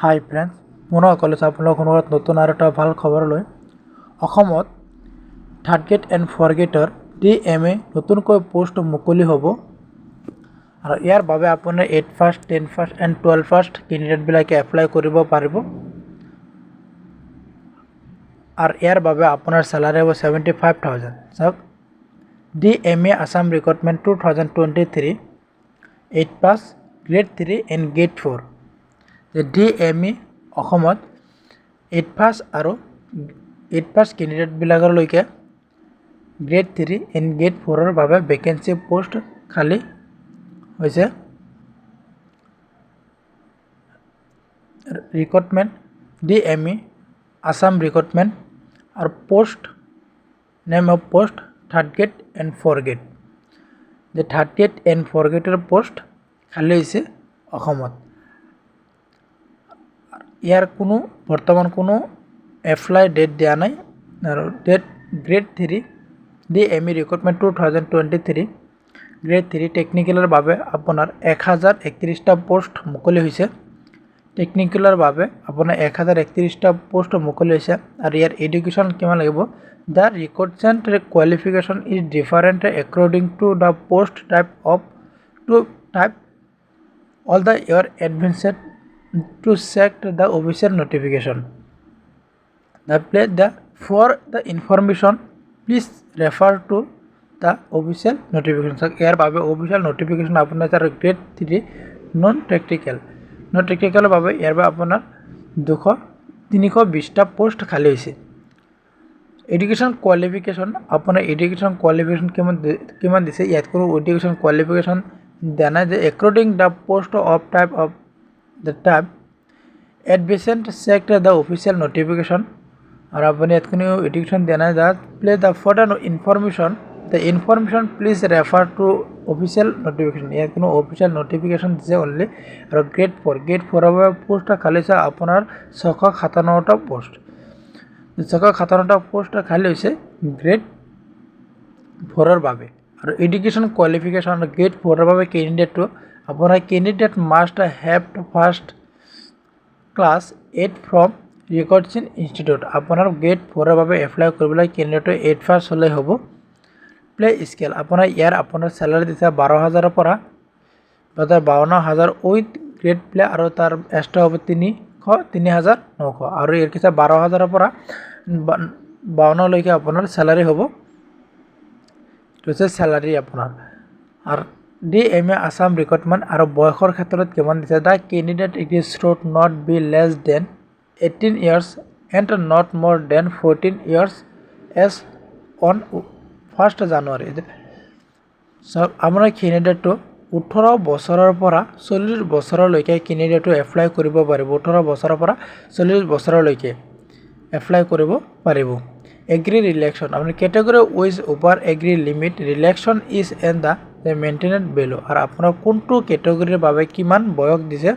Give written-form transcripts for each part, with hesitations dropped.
হাই friends, পুনৰ ক'লোঁ আপোনালোকৰ সন্মুখত নতুন আৰু এটা ভাল খবৰ লৈ। অসমত থাৰ্ড গ্ৰেড এণ্ড ফ'ৰ গ্ৰেডৰ ডিএমই নতুনকৈ পষ্ট মুকলি হ'ব আৰু ইয়াৰ বাবে আপোনাৰ 8 pass, 10 pass and 12 pass কেণ্ডিডেটবিলাকে apply কৰিব পাৰিব। আৰু ইয়াৰ বাবে আপোনাৰ চেলাৰী হ'ব 75,000। চাওক, DME Assam recruitment 2023, 8 pass, grade 3 and grade 4। যে ডিএমই অসমত 8 পাছ আৰু 8 পাছ কেণ্ডিডেটবিলাকলৈকে গ্ৰেড 3 এণ্ড গ্ৰেড 4ৰ বাবে ভেকেঞ্চি পষ্ট খালী হৈছে। Recruitment DME Assam recruitment আৰু post name of post third grade and four grade। যে থাৰ্ড গ্ৰেড এণ্ড ফ'ৰ গ্ৰেডৰ পষ্ট খালী হৈছে অসমত। ইয়াৰ কোনো বৰ্তমান কোনো এপ্লাই ডেট দিয়া নাই। আৰু date grade 3 DME recruitment 2023, grade 3 টেকনিকেলৰ বাবে আপোনাৰ 1031টা পষ্ট মুকলি হৈছে। টেকনিকেলৰ বাবে আপোনাৰ 1031টা পষ্ট মুকলি হৈছে। আৰু ইয়াৰ এডুকেশ্যন কিমান লাগিব? The requisite qualification is different according to the post type of to type all the your advised to check the official notification. The play the for the information, please refer to the official notification. ইয়াৰ বাবে official notification আপোনাৰ তাৰ grade 3 non টেকনিকেলৰ বাবে ইয়াৰ বাবে আপোনাৰ 320টা post খালী হৈছে। Education qualification, আপোনাৰ education qualification কিমান দিছে? ইয়াত কোনো এডুকেশ্যন কোৱালিফিকেশ্যন দিয়া নাই। যে according the post of type of the type advised check the official notification। আৰু আপুনি ইয়াত কোনো এডুকেশ্যন দিয়া নাই। That play the for the information, please refer to official notification। ইয়াত কোনো অফিচিয়েল নটিফিকেশ্যন দিছে অনলি। আৰু গ্ৰেড 4ৰ বাবে পোষ্ট খালী হৈছে আপোনাৰ 657টা পোষ্ট। 657টা পোষ্ট খালী হৈছে গ্ৰেড 4ৰ বাবে। আৰু এডুকেশ্যন কোৱালিফিকেশ্যন গ্ৰেড 4ৰ বাবে কেণ্ডিডেটটো আপোনাৰ candidate must have first class 8 from recognised institute। আপোনাৰ গ্ৰেড 4ৰ বাবে এপ্লাই কৰিবলৈ কেণ্ডিডেটটো 8 পাছ হ'লেই হ'ব। পে স্কেল আপোনাৰ ইয়াৰ আপোনাৰ চেলাৰী দিছে 12,000ৰ পৰা 52,000 উইথ গ্ৰেড পে আৰু তাৰ এক্সট্ৰা হ'ব 3,900। আৰু ইয়াৰ পিছত 12,000ৰ পৰা 52লৈকে আপোনাৰ চেলাৰী হ'ব। এইটো হৈছে চেলাৰী আপোনাৰ। আৰু ডিএমই আছাম ৰিক্ৰুটমেণ্ট আৰু বয়সৰ ক্ষেত্ৰত কিমান দিছে? The candidate it is should not be less than 18 years and not more than 40 years as on 1st January। আপোনাৰ কেণ্ডিডেটটো 18 বছৰৰ পৰা 40 বছৰলৈকে কেণ্ডিডেটটো এপ্লাই কৰিব পাৰিব। 18 বছৰৰ পৰা 40 বছৰলৈকে এপ্লাই কৰিব পাৰিব। এজ ৰিলেক্সন আপোনাৰ category wise upper age limit relaxation is and the mentioned below। আৰু আপোনাৰ কোনটো কেটেগৰীৰ বাবে কিমান বয়স দিছে?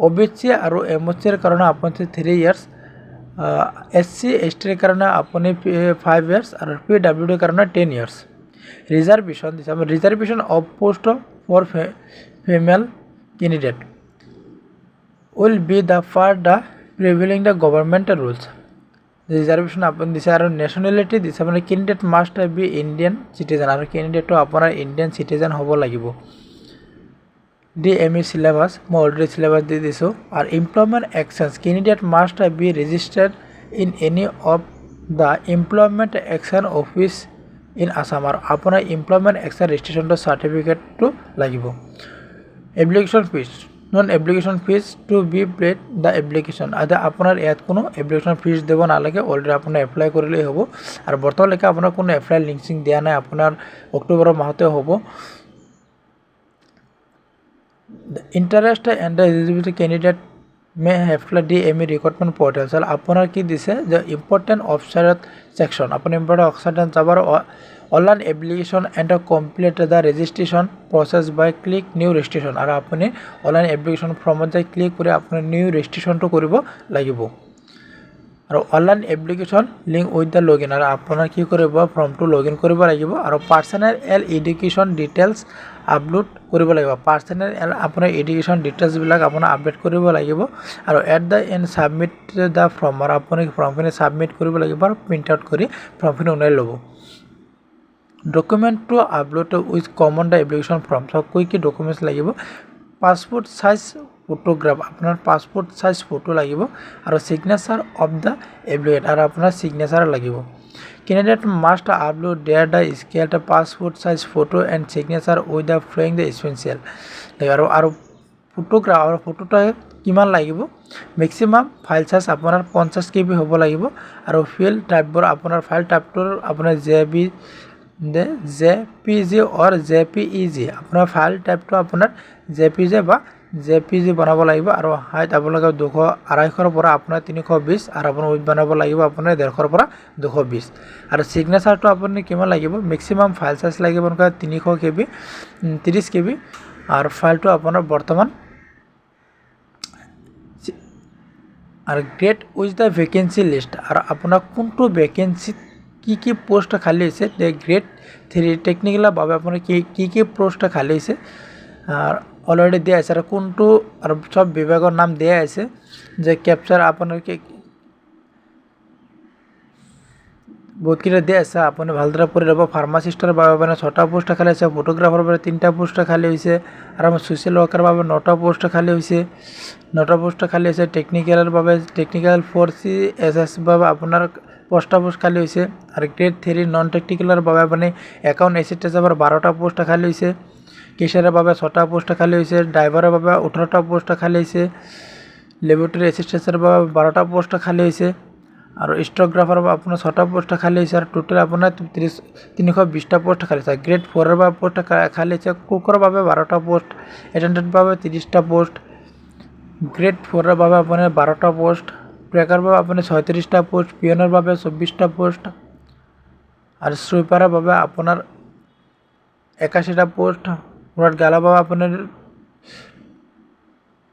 অ' বি চি আৰু এম অ' চিৰ কাৰণে আপুনি 3 ইয়াৰ্ছ, এছ চি এছ টিৰ কাৰণে আপুনি 5 ইয়াৰ্ছ আৰু পি ডাব্লিউ ডিৰ কাৰণে 10 ইয়াৰ্ছ। ৰিজাৰ্ভেশ্যন দিছে আপোনাৰ reservation of post for female candidate will be the per the prevailing the government rules। Reservation আপুনি দিছে। আৰু নেশ্যনেলিটি দিছে মানে candidate must be Indian citizen আৰু কেণ্ডিডেটটো আপোনাৰ ইণ্ডিয়ান চিটিজেন হ'ব লাগিব। ডিএমই চিলেবাছ মই অলৰেডি চিলেবাছ দি দিছোঁ। আৰু employment exchange candidate must be registered in any of the employment exchange office in Assam। আৰু আপোনাৰ এমপ্লয়মেণ্ট এক্সচেঞ্জ ৰেজিষ্ট্ৰেশ্যনটো চাৰ্টিফিকেটটো লাগিব। Application fees, no application fees to be paid the application। আৰু আপোনাৰ ইয়াত কোনো এপ্লিকেশ্যন ফিজ দিব নালাগে, অলৰেডি আপোনাৰ এপ্লাই কৰিলেই হ'ব। আৰু বৰ্তমানলৈকে আপোনাৰ কোনো এপ্লাই লিংক চিংক দিয়া নাই, আপোনাৰ অক্টোবৰৰ মাহতে হ'ব। Interest and the eligibility candidate may apply DME recruitment portal। আপোনাৰ কি দিছে যে ইম্পৰ্টেণ্ট ৱেবছাইটত ছেকশ্যন, আপুনি ইম্পৰ্টেণ্ট ৱেবছাইটত যাব আৰু online application and complete the registration process by click new registration। আৰু আপুনি অনলাইন এপ্লিকেশ্যন ফৰ্মত যাই ক্লিক কৰি আপুনি নিউ ৰেজিষ্ট্ৰেশ্যনটো কৰিব লাগিব। আৰু online application link with the log in, আৰু আপোনাৰ কি কৰিব, ফৰ্মটো লগ ইন কৰিব লাগিব আৰু পাৰ্চনেল এডুকেশ্যন ডিটেইলছ আপলোড কৰিব লাগিব। পাৰ্চনেল আপোনাৰ এডুকেশ্যন ডিটেইলছবিলাক আপোনাৰ আপডেট কৰিব লাগিব আৰু at the end submit the form, আৰু আপুনি ফৰ্মখিনি ছাবমিট কৰিব লাগিব আৰু প্ৰিণ্ট আউট কৰি ফৰ্মখিনি ওলাই ল'ব। ডকুমেণ্টটো upload with common the application form. So কি কি ডকুমেণ্টছ লাগিব? পাছপোৰ্ট চাইজ ফটোগ্ৰাফ, আপোনাৰ পাছপোৰ্ট চাইজ ফটো লাগিব আৰু চিগনেচাৰ অফ the applicant, আৰু আপোনাৰ চিগনেচাৰ লাগিব। Candidate must upload their the scanned passport size photo and signature with the following the essential. আৰু ফটোগ্ৰাফ আৰু ফটোটা কিমান লাগিব? মেক্সিমাম ফাইল চাইজ আপোনাৰ 50 KB হ'ব লাগিব আৰু ফাইল টাইপবোৰ আপোনাৰ ফাইল টাইপটোৰ আপোনাৰ JPG or JPEG, আপোনাৰ ফাইল টাইপটো আপোনাৰ জে পি জি বা জে পি জি বনাব লাগিব। আৰু হাইট আপোনালোকে 250ৰ পৰা আপোনাৰ 320 আৰু আপোনাৰ উইড্থ বনাব লাগিব আপোনাৰ 150ৰ পৰা 220। আৰু ছিগনেচাৰটো আপুনি কিমান লাগিব? মেক্সিমাম ফাইল চাইজ লাগিব এনেকুৱা 300 KB, 30 KB। আৰু ফাইলটো আপোনাৰ বৰ্তমান আৰু grade with the vacancy list, আৰু আপোনাৰ কোনটো ভেকেঞ্চিত কি কি পোষ্ট খালী হৈছে, গ্ৰেড থ্ৰী টেকনিকেলৰ বাবে আপোনাৰ কি কি কি পোষ্ট খালী হৈছে অলৰেডি দিয়া আছে আৰু কোনটো আৰু চব বিভাগৰ নাম দিয়া আছে যে কেপচাৰ আপোনাৰ কি বহুতকেইটা দিয়া আছে, আপুনি ভালদৰে পঢ়ি ল'ব। ফাৰ্মাচিষ্টৰ বাবে মানে ছটা পোষ্ট খালী আছে, ফটোগ্ৰাফাৰৰ বাবে তিনিটা পোষ্ট খালী হৈছে আৰু আমাৰ ছ'চিয়েল ৱৰ্কাৰ বাবে নটা পোষ্ট খালী হৈছে, নটা পোষ্ট খালী হৈছে। টেকনিকেলৰ বাবে টেকনিকেল 4 CSS বাবে আপোনাৰ 5টা পোষ্ট খালী হৈছে। আৰু গ্ৰেড থ্ৰী নন টেকনিকেলৰ বাবে আপুনি একাউণ্ট এছিষ্টেণ্টৰ 12টা পোষ্ট খালী হৈছে, কেচিয়াৰৰ বাবে ছটা পোষ্ট খালী হৈছে, ড্ৰাইভাৰৰ বাবে 18টা পোষ্ট খালী হৈছে, লেবৰেটৰী এছিষ্টেণ্টৰ বাবে 12টা পোষ্ট খালী হৈছে আৰু ষ্টেন'গ্ৰাফাৰৰ বাবে আপোনাৰ ছটা পোষ্ট খালী হৈছে। আৰু টোটেল আপোনাৰ 320টা পোষ্ট খালী হৈছে। গ্ৰেড ফ'ৰৰ বাবে পোষ্ট খালী হৈছে, কুকৰ বাবে 12টা পোষ্ট, এটেণ্ডেণ্টৰ বাবে 30টা পোষ্ট, গ্ৰেড ফ'ৰৰ বাবে আপোনাৰ 12টা পোষ্ট, ট্ৰেকাৰ বাবে আপোনাৰ 36টা পোষ্ট, পিয়নৰ বাবে 24টা পোষ্ট আৰু চুইপাৰৰ বাবে আপোনাৰ 81টা পোষ্ট, ৱাৰ্ড গাৰ্লৰ বাবে আপোনাৰ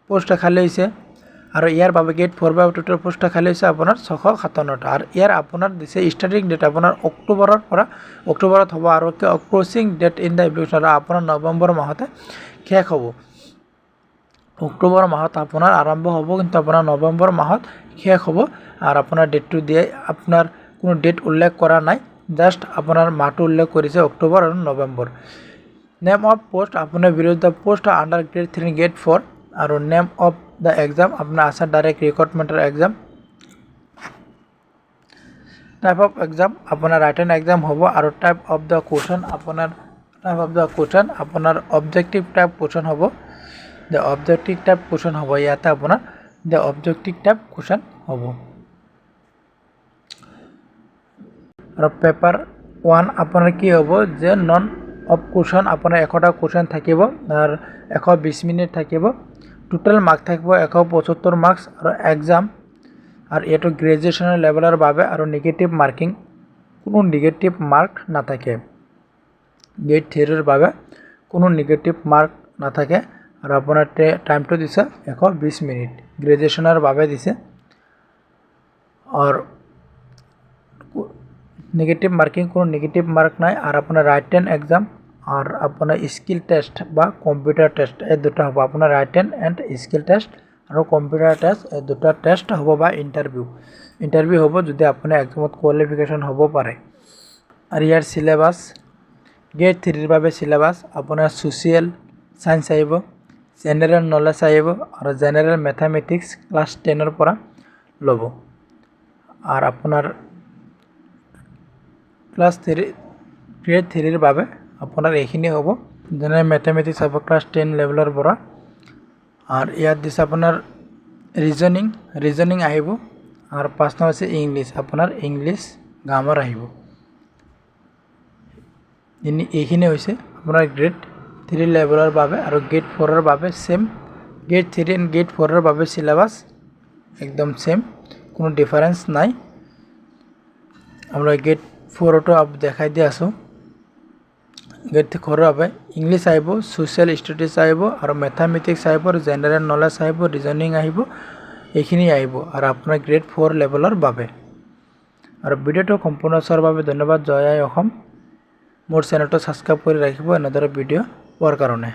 পোষ্ট খালী হৈছে। আৰু ইয়াৰ বাবে গ্ৰেড ফ'ৰ বাবে টোটেল পোষ্ট খালী হৈছে আপোনাৰ 657টা। আৰু ইয়াৰ আপোনাৰ দিছে ষ্টাৰ্টিং ডেট আপোনাৰ অক্টোবৰৰ পৰা, অক্টোবৰত হ'ব আৰু closing date in the application আপোনাৰ নৱেম্বৰ মাহতে শেষ হ'ব। অক্টোবৰ মাহত আপোনাৰ আৰম্ভ হ'ব, কিন্তু আপোনাৰ নৱেম্বৰ মাহত শেষ হ'ব। আৰু আপোনাৰ ডেটটো দিয়ে, আপোনাৰ কোনো ডেট উল্লেখ কৰা নাই, জাষ্ট আপোনাৰ মাহটো উল্লেখ কৰিছে, অক্টোবৰ আৰু নৱেম্বৰ। নেম অফ পোষ্ট আপোনাৰ various the post under grade three, grade four। আৰু নেম অফ the exam আপোনাৰ আছাম ডাইৰেক্ট ৰিক্ৰুটমেণ্টৰ এক্সাম। টাইপ অফ এক্সাম আপোনাৰ ৰাইটেন এক্সাম হ'ব। আৰু টাইপ অফ the question আপোনাৰ, টাইপ অফ the question আপোনাৰ অবজেক্টিভ টাইপ কুৱেশ্যন হ'ব, the objective type question হ'ব। ইয়াতে আপোনাৰ the objective type question হ'ব। আৰু পেপাৰ ওৱান আপোনাৰ কি হ'ব যে নন অফ কুৱেশ্যন আপোনাৰ 100টা কুৱেশ্যন থাকিব আৰু 120 মিনিট থাকিব। টোটেল মাৰ্ক থাকিব 175 মাৰ্কছ। আৰু এক্সাম আৰু এইটো গ্ৰেজুৱেশ্যনৰ লেভেলৰ বাবে আৰু নিগেটিভ মাৰ্কিং, কোনো নিগেটিভ মাৰ্ক নাথাকে। গ্ৰেড থ্ৰীৰ বাবে কোনো নিগেটিভ মাৰ্ক নাথাকে। আৰু আপোনাৰ টাইমটো দিছে 120 মিনিট, গ্ৰেজুৱেশ্যনৰ বাবে দিছে। আৰু নিগেটিভ মাৰ্কিং, কোনো নিগেটিভ মাৰ্ক নাই। আৰু আপোনাৰ ৰাইটেন এক্সাম আৰু আপোনাৰ স্কিল টেষ্ট বা কম্পিউটাৰ টেষ্ট, এই দুটা হ'ব। আপোনাৰ ৰাইটেন এণ্ড স্কিল টেষ্ট আৰু কম্পিউটাৰ টেষ্ট, এই দুটা টেষ্ট হ'ব বা ইণ্টাৰভিউ হ'ব যদি আপুনি এক্সামত কোৱালিফিকেশ্যন হ'ব পাৰে। আৰু ইয়াৰ চিলেবাছ, গ্ৰেড থ্ৰীৰ বাবে চিলেবাছ আপোনাৰ ছ'চিয়েল চায়েন্স আহিব, জেনেৰেল নলেজ আহিব আৰু জেনেৰেল মেথামেটিক্স ক্লাছ 10ৰ পৰা ল'ব। আৰু আপোনাৰ ক্লাছ থ্ৰী, গ্ৰেড থ্ৰীৰ বাবে আপোনাৰ এইখিনি হ'ব, জেনেৰেল মেথামেটিক্স হ'ব ক্লাছ 10 লেভেলৰ পৰা। আৰু ইয়াত দিছে আপোনাৰ ৰিজনিং আহিব আৰু 5 নম্বৰ হৈছে ইংলিছ, আপোনাৰ ইংলিছ গ্ৰামাৰ আহিব। এইখিনি হৈছে আপোনাৰ গ্ৰেড থ্ৰী লেভেলৰ বাবে। আৰু গ্ৰেড ফ'ৰৰ বাবে same, grade three and grade ফ'ৰৰ বাবে চিলেবাছ একদম ছেম, কোনো ডিফাৰেঞ্চ নাই। আপোনাৰ গ্ৰেড ফ'ৰতো দেখাই দি আছোঁ। গ্ৰেড ফ'ৰৰ বাবে ইংলিছ আহিব, ছ'চিয়েল ষ্টাডিজ আহিব আৰু মেথামেটিক্স আহিব আৰু জেনেৰেল নলেজ আহিব, ৰিজনিং আহিব। এইখিনি আহিব আৰু আপোনাৰ গ্ৰেড 4 লেভেলৰ বাবে। আৰু ভিডিঅ'টো সম্পূৰ্ণ চোৱাৰ বাবে ধন্যবাদ। জয় আই অসম। মোৰ চেনেলটো ছাবস্ক্ৰাইব কৰি ৰাখিব এনেদৰে ভিডিঅ' পোৱাৰ কাৰণে।